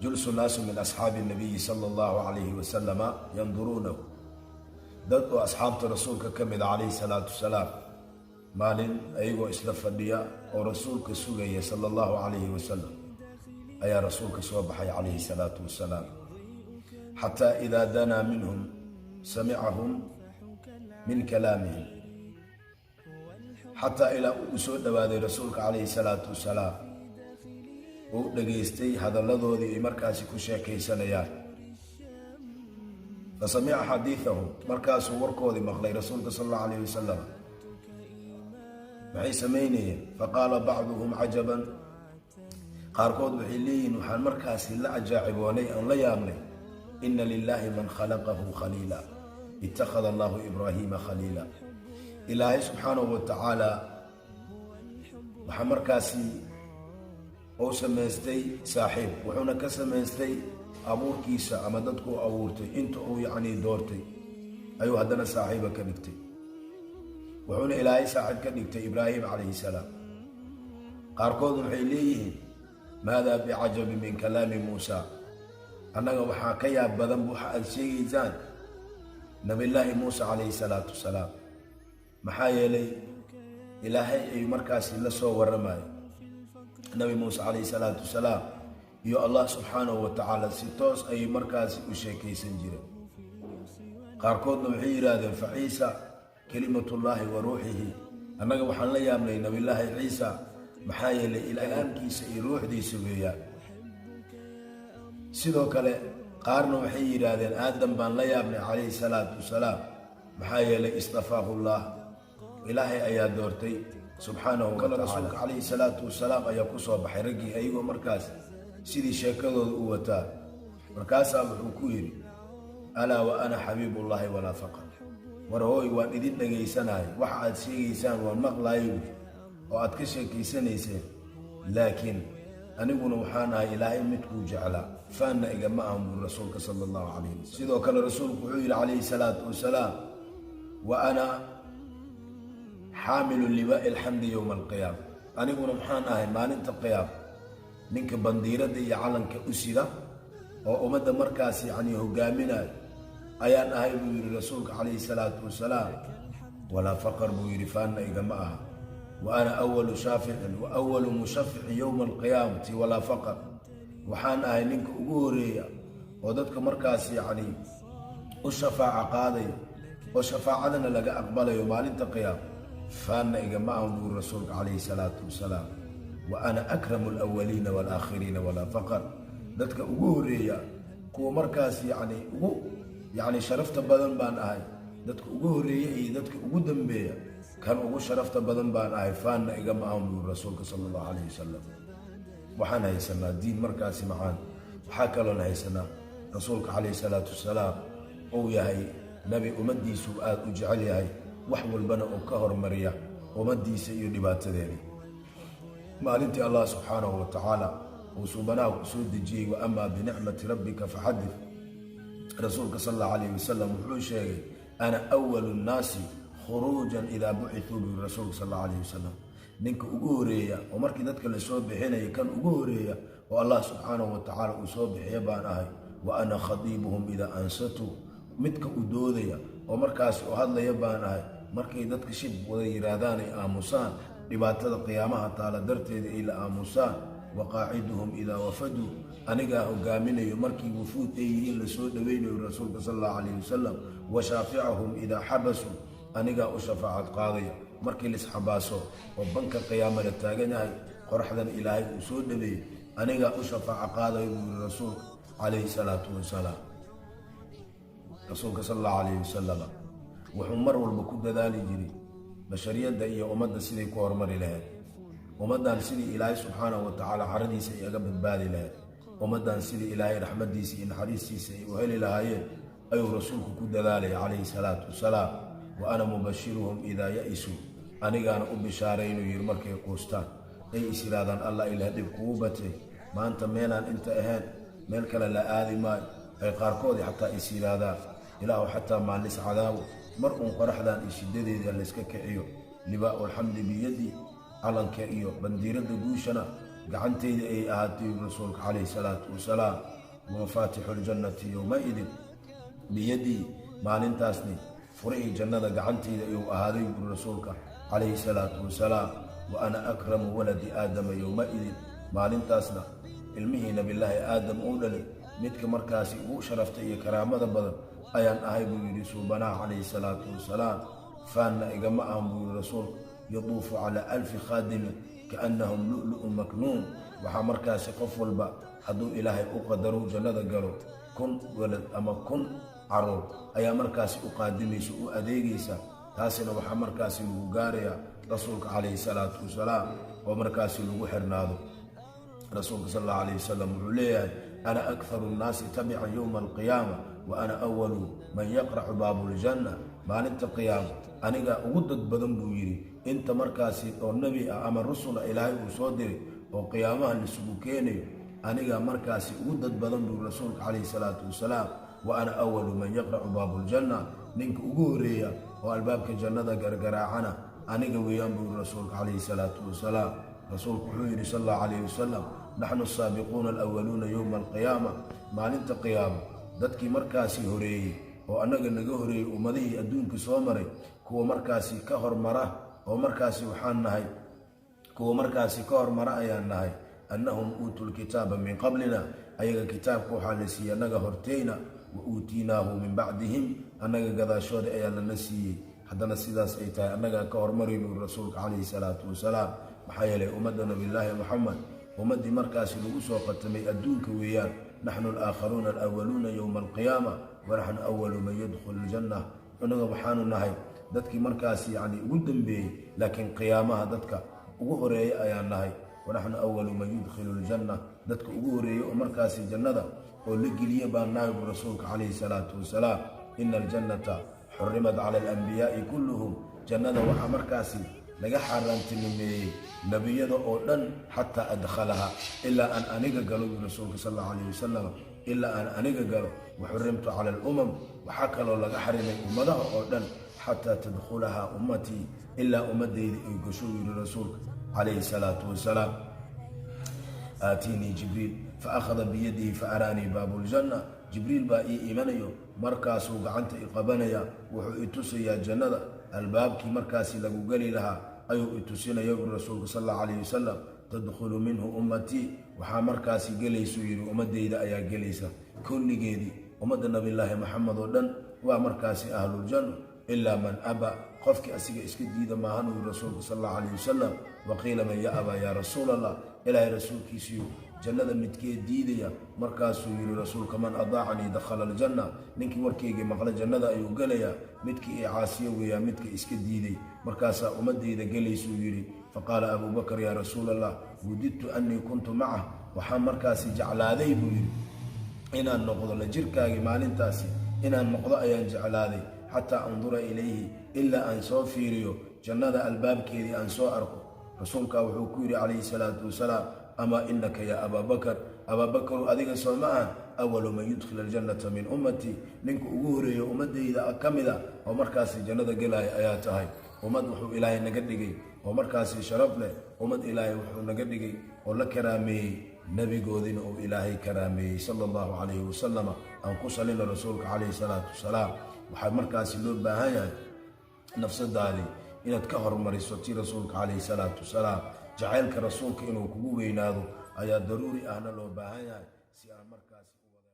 Julsu naasu min asxaabi nabiyi sala allahu calayhi wasalama yanduruunahu. Dad oo asxaabta rasuulka ka mida calayhi salaatu wasalaam, maalin ayagoo isla fadhiya oo rasuulka sugaya sala allahu calayhi wasalam, ayaa rasuulka soo baxay calayhi salaatu wasalaam. Xataa idaa danaa minhum samicahum min kalaamihim, xataa ilaa uu soo dhowaaday rasuulka calayhi salaatu wasalaam, uu dhegaystay hadalladoodii ay markaasi ku sheekaysanayaan. Fa samica xadiidahum, markaasuu warkoodii maqlay rasuulka sala allahu alayhi wasalam. Maxay samaynayeen? Faqaala bacduhum cajaban, qaarkood waxay leeyihiin, waxaan markaasi la cajaaciboonay, aan la yaabnay, ina lilaahi man khalaqahu khaliila, ittakhada allahu Ibraahiima khaliila. Ilaahay subxaanahu wa tacaala waxaa markaasi uu samaystay saaxiib, wuxuuna ka samaystay abuurkiisa ama dadkuu abuurtay inta uu yacnii doortay ayuu haddana saaxiiba ka dhigtay. Wuxuuna Ilaahay saaxiib ka dhigtay Ibraahim calayhi salaam. Qaarkood waxay leeyihiin, maadaa bicajabi min kalaami Muusa, annaga waxaa ka yaab badan waxa aad sheegaysaan nabillaahi Muuse calayhi salaatu wasalaam. Maxaa yeelay, Ilaahay ay markaasi la soo warramayo Nabi Muuse calayhi salaatu wasalaam iyo Allah subxaanahu wa tacaala si toos ayay markaasi u sheekaysan jireen. Qaarkoodna waxay yidhaahdeen, fa Ciisa kelimatullaahi wa ruuxihi, annaga waxaan la yaabnay nabillaahi Ciisa, maxaa yeelay kalaamkiisa iyo ruuxdiisa weeyaan. Sidoo kale qaarna waxay yidhaahdeen, Aadam baan la yaabnay calayhi salaatu wasalaam, maxaa yeelay istafaahu llah, Ilaahay ayaa doortay subxaanahu kale. Rasuulka calayhi salaatu wasalaam ayaa ku soo baxay raggii ayagoo markaas sidii sheekadooda u wataa. Markaasaa wuxuu ku yidhi, alaa wa ana xabiibullaahi walaa faqr. War hooy, waan idin dhegaysanahay, waxa aad sheegaysaan waan maqlaayo buuri oo aad ka sheekaysanayseen, laakiin aniguna waxaan ahay Ilaahay midkuu jeclaa, faanna igama ahan, buuri rasuulka sala allahu calayhi wasalam. Sidoo kale rasuulku wuxuu yidhi calayhi salaatu wasalaam, wa ana xaamilu liwaa'i alxamdi yowma alqiyaama, aniguna maxaan ahay maalinta qiyaama ninka bandiiradda iyo calanka u sida oo ummadda markaas yacnii hogaaminayo ayaan ahay, buu yidhi rasuulka calayhi salaatu wasalaam. Walaa faqar, buu yidhi, faanna igama aha. Wa ana awalu shaaficin wa awalu mushaficin yowma alqiyaamati walaa faqar, waxaan ahay ninka ugu horeeya oo dadka markaas yacnii u shafaaco qaadayo oo shafaacadana laga aqbalayo maalinta qiyaama, faanna igama ahan, buu rasuulka calayhi salaatu wasalaam. Wa ana akramu alawaliina waalaakhiriina walaa faqar, dadka ugu horeeya, kuwa markaas yacni ugu yacni sharafta badan baan ahay, dadka ugu horeeya iyo dadka ugu dambeeya kan ugu sharafta badan baan ahay, faanna igama ahan, buu rasuulka sala allahu calayhi wasalam. Waxaan haysanaa diin markaasi macaan. Waxaa kaloon haysanaa rasuulka calayhi salaatu wasalaam uu yahay nabi ummaddiisuu aada u jecel yahay, wax walbana uu ka hormariya ummaddiisa iyo dhibaatadeedii. Maalintii Allah subxaanahu wa tacaala uu suubanaha ku soo dejiyey wa amaa binicmati rabbika faxadith, rasuulka sala allahu calayhi wasalam wuxuu sheegay, ana awalu nnaasi khuruujan idaa bucithuu, bui rasuulka sal allahu alayhi wasalam. Ninka ugu horeeya oo markii dadka lasoo bixinaya kan ugu horeeya oo Allah subxaanahu wa tacaala uu soo bixiya baan ahay. Wa ana khadiibuhum idaa ansatuu, midka u doodaya oo markaas u hadlaya baan ahay markay dadka shib wada yidhaahdaan, ay aamusaan, dhibaatada qiyaamaha taala darteeda ay la aamusaan. Wa qaaciduhum idaa wafaduu, anigaa hogaaminayo markii wufuud ay yihiin lasoo dhoweynayo rasuulka sala allahu calayhi wasalam. Wa shaaficahum idaa xabasuu, anigaa u shafaacad qaadaya markii laisxabaaso oo banka qiyaama la taagan yahay, qoraxdan Ilaahay uu soo dhaweeyey, anigaa u shafaaco qaadayo, buu yiri rasuulka calayhi salaatu wasalaam. Rasuulka sala allahu calayhi wasalam wuxuu mar walba ku dadaali jiray bashariyadda iyo ummadda siday ku horumari lahayd, ummaddan sidii Ilaahay subxaanahu wa tacaala caradiisa ay aga badbaadi lahayd, ummaddan sidii Ilaahay raxmaddiisa iyo naxariistiisa ay u heli lahaayeen ayuu rasuulku ku dadaalaya calayhi salaatu wasalaam. Wa ana mubashiruhum idaa ya-isuu, anigaana u bishaaraynuu yidhi markay quustaan, ay is yidhaahdaan, Allah ilaah dhib kugu batay, maanta meelaan inta ahayn meel kale la aadi maayo, ay qaarkoodii xataa is yidhaahdaan, Ilaahu xataa maalis cadaawo mar uun qoraxdan iyo shiddadeeda layska kiciyo. Libaa'u alxamdi biyadii, calanka iyo bandiiradda guushana Gacantayda ay ahaatay, rasuulka calayhi salaatu wasalaam. Wamafaatixu ljannati yowmaidin biyadii, maalintaasni furihii jannada gacantayda ayuu ahaaday, buri rasuulka calayhi salaatu wasalaam. Wa ana akramu waladi Aadama yowmaidin, maalintaasna ilmihii Nabillaahi Aadam uu dhalay midka markaasi ugu sharafta iyo karaamada badan ayaan ahay, buu yidhi suubanaha calayhi salaatu wasalaam. Faanna igama ahan, buu yidhi rasuulka. Yatuufu calaa 1000 khaadimin kaannahum lu'lu'un maknuun. Waxaa markaasi qof walba hadduu Ilaahay u qadaro jannada galo, 1000 walad ama 1000 caruur ayaa markaasi u qaadimaysa, u adeegaysa. Taasina waxaa markaasi lagu gaarayaa rasuulka calayhi salaatu wasalaam oo markaasi lagu xirnaado. Rasuulka sal allahu alayh wasalam wuxuu leeyahay: ana akharu nnaasi tabican yowma alqiyaama wa ana awalu man yaqracu baabu ljanna. Maalinta qiyaama aniga ugu dad badan, buu yidhi, inta markaasi oo nebi ah ama rusula Ilaahay uu soo diray oo qiyaamaha laisugu keenayo, aniga markaasi ugu dad badan, buu rasuulka calayhi salaatu wasalaam. Wa ana awalu man yaqracu baabu ljanna, ninka ugu horeeya oo albaabka jannada gargaraacana aniga weeyaan, buu yidhi rasuulka calayhi salaatu wasalaam. Rasuulku wuxuu yidhi sal allahu calayhi wasalam: naxnu asaabiquuna alawaluuna yowma alqiyaama. Maalinta qiyaamo dadkii markaasi horeeyey oo annaga naga horeeyey, ummadihii adduunka soo maray, kuwa markaasi ka hormara oo markaasi waxaan nahay kuwa markaasi ka hormara ayaan nahay. Annahum uutuu lkitaaba min qablina, ayaga kitaabka waxaa la siiyey annaga horteyna. Wa uutiinaahu min bacdihim, annaga gadaashooda ayaa lana siiyey. Haddana sidaas ay tahay, annagaa ka hormaraynu, rasuulka calayhi salaatu wasalaam. Maxaa yeelay ummadda Nabillaahi Moxamed ummaddii markaasi lagu soo qatamay adduunka weeyaan. Naxnu alaakharuuna alawaluuna yowma alqiyaama wanaxnu awalu man yadkhulu aljanna. Annaga waxaanu nahay dadkii markaasi yacni ugu dambeeyey, laakiin qiyaamaha dadka ugu horeeya ayaan nahay. Wanaxnu awalu man yudkhilu aljanna, dadka ugu horeeya oo markaasi jannada oo la geliya baan nahay, bu rasuulka calayhi salaatu wasalaam. Ina aljannata xurimat cala alanbiyaa'i kulluhum, jannada waxaa markaasi laga xaaraantinimeeyey nebiyada oo dhan, xataa adkhalaha, ilaa aan aniga galo, buu rasuulka sal allahu alayh wasalam, ilaa aan aniga galo. Waxurimtu cala alumam, waxaa kaloo laga xarimay ummadaha oo dhan, xataa tadkhulahaa ummatii, ilaa ummadayda ay gasho, yidhi rasuulka calayhi salaatu wasalaam. Aatiinii Jibriil fa akhada biyadihi fa araanii baabu ljanna. Jibriil baa ii imanayo, markaasuu gacanta i qabanaya, wuxuu i tusayaa jannada albaabkii markaasi lagu geli lahaa ayuu i tusinaya, buri rasuulka sal allahu calayh wasalam. Tadkhulu minhu ummatii, waxaa markaasi gelaysuu yidhi ummadayda ayaa gelaysa kulligeedii. Ummadda Nabillaahi Maxamed oo dhan waa markaasi ahluljanna, ilaa man aba, qofkii asiga iska diida maahan, uu yidhi rasuulka sal allahu calayh wasalam. Waqiila: man ya-aba yaa rasuul Allah? Ilaahay rasuulkiisiiyu, jannada midkee diidaya? Markaasuu yidhi rasuulka: man adaacanii dakhala aljanna, ninkii warkaygii maqla jannada ayuu gelayaa, midkii i caasiyo weeyaa midka iska diiday. Markaasaa ummadayda gelaysuu yidhi. Faqaala Abuubakar: yaa rasuul Allah, wudidtu annii kuntu macah, waxaan markaasi jeclaaday, buu yidhi, inaan noqdo la jirkaagii maalintaasi, inaan noqdo ayaan jeclaaday, xataa andura ilayhi, ilaa aan soo fiiriyo jannada albaabkeedii aan soo arko. Rasuulkaa wuxuu ku yidhi calayhi salaatu wasalaam: amaa inaka yaa Abaabakar, Abaabakaru, adiga soo ma ah awalu man yudkhil aljannata min ummatii, ninka ugu horeeya ummadayda ka mid a oo markaasi jannada gelaya ayaa tahay. Ummad wuxuu Ilaahay naga dhigay oo markaasi sharaf leh. Ummad Ilaahay wuxuu naga dhigay oo la karaameeyey, nebigoodina uu Ilaahay karaameeyey sala allahu calayhi wasalama. Aan ku salino rasuulka calayhi salaatu wasalaam. Waxaa markaasi loo baahan yahay nafsadaadii inaad ka hormariso tii rasuulka calayhi salaatu wasalaam. Jacaylka rasuulka inuu kugu weynaado ayaa daruuri ahna loo baahan yahay si aan markaasi u wada